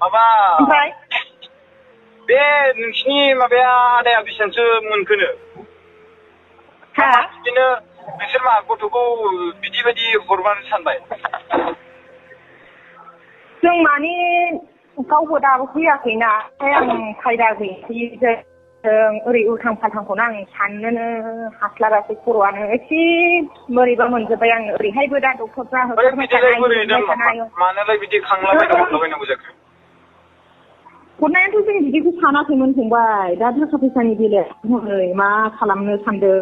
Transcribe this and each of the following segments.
माबा ओमफ्राय बे नोंसिनि माबाया आदाया बेसेबांसो मोनखोनो? हा बिदिनो नोंसोर मा गथ'खौ बिदि बायदि हरबानो सानबाय? जों माने गावबो दाबो फैयाखैना ओमफ्राय आं खायदा गैयैजों ओरै उल्थां फाल्थांखौनो आं साननोनो हास्लाबासै खर'आनो एसे बोरैबा मोनजोब्बाय आङो ओरैहायबो दा डक्टरफ्रा मानोलाय बिदि खांलाबायना हरलाबायनांगौ जाखो? हरनायाथ' जों बिदिखौ सानाखैमोन फंबाय दा थाखा फैसानि बेलायाव हनै मा खालामनो सानदों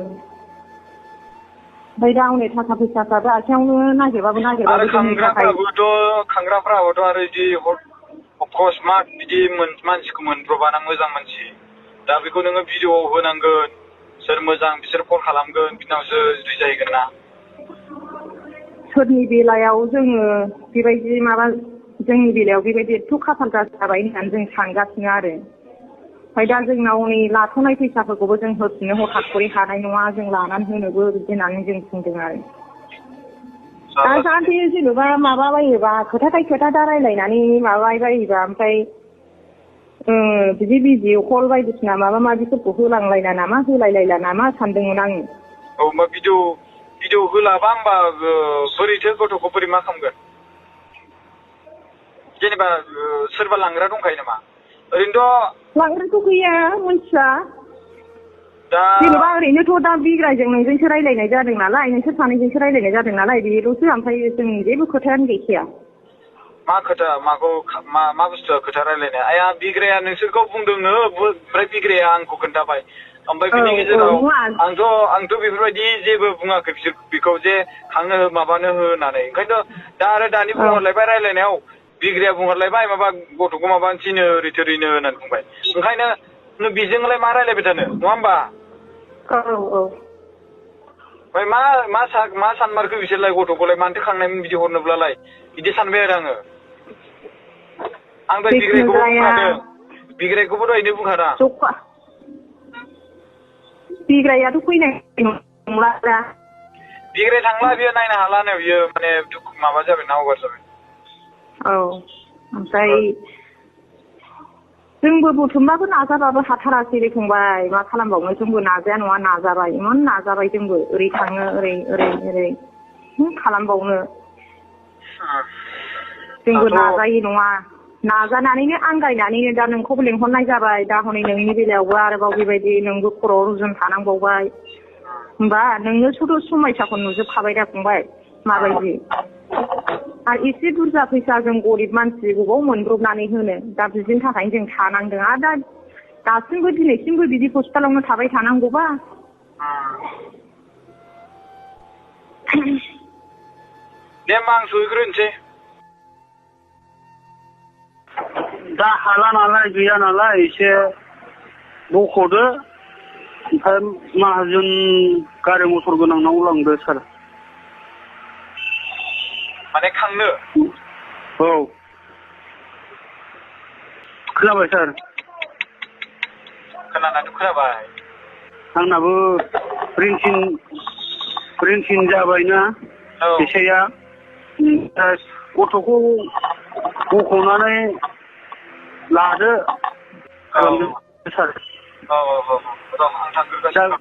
ओमफ्राय दा हनै थाखा फैसाफ्राबो आखायावनो नागिरबाबो आरो खांग्राफ्राबोथ' आरो बिदि अकस्मात बिदि मानसिखौ मोनब्रबाना मोजां मानसि दा बेखौ नोङो भिडिअ'आव होनांगोन सोर मोजां बिसोर कल खालामगोन बिनावसो रिजायगोन ना। सोरनि बेलायाव जोङो बेबायदि माबा जोंनि बेलायाव बेबायदि एथ' खाफाल गाज्रि जाबाय होननानै जों सानगासिनो आरो ओमफ्राय दा जोंनाव नै लाथ'नाय फैसाफोरखौबो जों होफिननो हथात खरि हानाय नङा जों लानानै होनोबो बिदि होननानै जों बुंदों आरो दा जाहाथे जेनेबा माबाबायोबा खोथा दा रायलायनानै माबाबायोबा ओमफ्राय बिदि भिडिअ कल बायदिसिना माबा माबिफोरखौ होलांलायला नामा होलायलायला नामा सानदोंमोन आङो। औ होमबा भिडिअ होलाबा होमबा बोरैथो गथ'खौ बोरै मा खालामगोन? जेनेबा सोरबा लांग्रा दंखायो नामा? ओरैनोथ' लांग्राथ' गैया मिथिया दा जेनेबा ओरैनोथ' दा बिग्रायजों नोंजोंसो रायलायनाय जादों नालाय नोंसोर सानैजोंसो रायलायनाय जादों नालाय बेल'सो ओमफ्राय जों जेबो खोथायानो गैखाया। मा खोथा मा बुस्थुआ खोथा रायलायनाय आया बिग्राया नोंसोरखौ बुंदोंनो ओमफ्राय बिग्राया आंखौ खोन्थाबाय ओमफ्राय बिनि गेजेराव आंथ' बेफोरबायदि जेबो बुङाखै बिसोर बेखौ जे खांनो माबानो होनानै ओंखायनोथ' दा आरो दानि बुंहरलायबाय रायलायनायाव बिग्राया बुंहरलायबाय माबा गथ'खौ माबा थिनो ओरै थोरैनो होननानै बुंबाय ओंखायनो बेजोंलाय मा रायलायबाय थानो नङा होमबा? ओमफ्राय मा सानमारखो बिसोरलाय गथ'खौलाय मानोथो खांनायमोन बिदि हरनोब्लालाय बिदि सानबाय आरो आं दहाय बिग्रायखौबो दहायनो बुंखादां। बिग्रायाथ' फैनाय नंला दा बिग्राय थांला बियो नायनो हालानो बियो माने माबा जाबाय ना अभार जाबाय। औ ओमफ्राय जोंबो बुथुमबाबो नाजाबाबो हाथारासै रे फंबाय मा खालामबावनो जोंबो नाजाया नङा नाजाबाय इमान नाजाबाय जोंबो ओरै थाङो ओरै खालामबावनो जोंबो नाजायै नङा नाजानानैनो आंगायनानैनो दा नोंखौबो लेंहरनाय जाबाय दा हनै नोंनि बेलायावबो आरोबाव बेबायदि नोंबो खर'आव रुजुन थानांबावबाय होमबा नोंनोसोथ' समयसाखौ नुजोबखाबाय दा फंबाय माबायदि आरो एसे बुरजा फैसा जों गरिब मानसि बबाव मोनब्रबनानै होनो दा बिदिनि थाखायनो जों थानांदों आरो दा दासिमबो दिनैसिमबो बिदि हस्पिटालावनो थाबाय थानांगौबा दे होमबा आं सहैग्रोनोसै दा हाला नालाय गैया नालाय एसे बख'दो ओमफ्राय माहाजोन गारि मथर गोनांनाव लांदो सार माने खांनो औ खोनाबाय सार खोनानायाथ' खोनाबाय आंनाबो प्रिन्टिं जाबायना फैसाया गथ'खौ बख'नानै लादो सार औ आं थांग्रोगासिनो